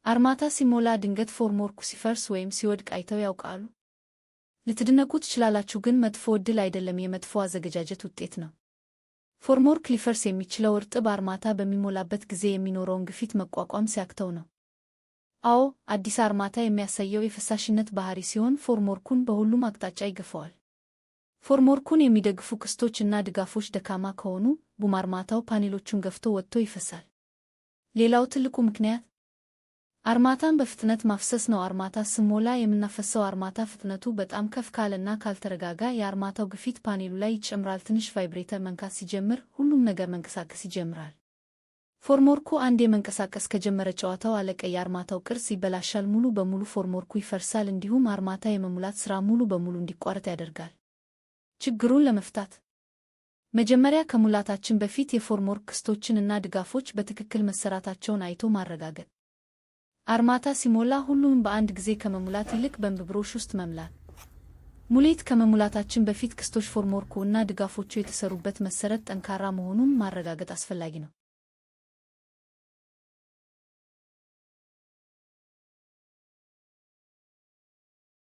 አርማታ ሲሞላ ድንገት formwork ኡ ሲፈርስ ወይም ሲወድቅ አይተው ያውቃሉ? ልትደነቁ ትችላላችሁ፣ ግን መጥፎ ዕድል አይደለም፣ የመጥፎ አዘገጃጀት ውጤት ነው። Formwork ሊፈርስ የሚችለው እርጥብ አርማታ በሚሞላበት ጊዜ የሚኖረውን ግፊት መቋቋም ሲያቅተው ነው። አዎ፣ አዲስ አርማታ የሚያሳየው የፈሳሽነት ባህሪ ሲሆን formwork ኡን በሁሉም አቅጣጫ ይገፋዋል። Formwork ኡን የሚደግፉ ቅስቶች እና ድጋፎች ደካማ ከሆኑ፣ ቡም፣ አርማታው ፓኔሎቹን ገፍቶ ወጥቶ ይፈሳል። ሌላው ትልቁ ምክንያት አርማታን በፍጥነት ማፍሰስ ነው። አርማታ ስንሞላ የምናፈሰው አርማታ ፍጥነቱ በጣም ከፍ ካለና ካልተረጋጋ የአርማታው ግፊት ፓኔሉ ላይ ይጨምራል። ትንሽ vibrator መንካት ሲጀምር ሁሉም ነገር መንቀሳቀስ ይጀምራል። Formwork ኡ አንዴ መንቀሳቀስ ከጀመረ ጨዋታው አለቀ። የአርማታው ቅርጽ ይበላሻል፣ ሙሉ በሙሉ formwork ኡ ይፈርሳል፣ እንዲሁም አርማታ የመሙላት ሥራ ሙሉ በሙሉ እንዲቋረጥ ያደርጋል። ችግሩን ለመፍታት መጀመሪያ ከሙላታችን በፊት የ formwork ቅስቶችን እና ድጋፎች በትክክል መሰራታቸውን አይቶ ማረጋገጥ። አርማታ ሲሞላ ሁሉንም በአንድ ጊዜ ከመሙላት ይልቅ በንብርብሮሽ ውስጥ መሙላት። ሙሌት ከመሙላታችን በፊት ቅስቶች፣ formwork ኡ እና ድጋፎቹ የተሰሩበት መሰረት ጠንካራ መሆኑን ማረጋገጥ አስፈላጊ ነው።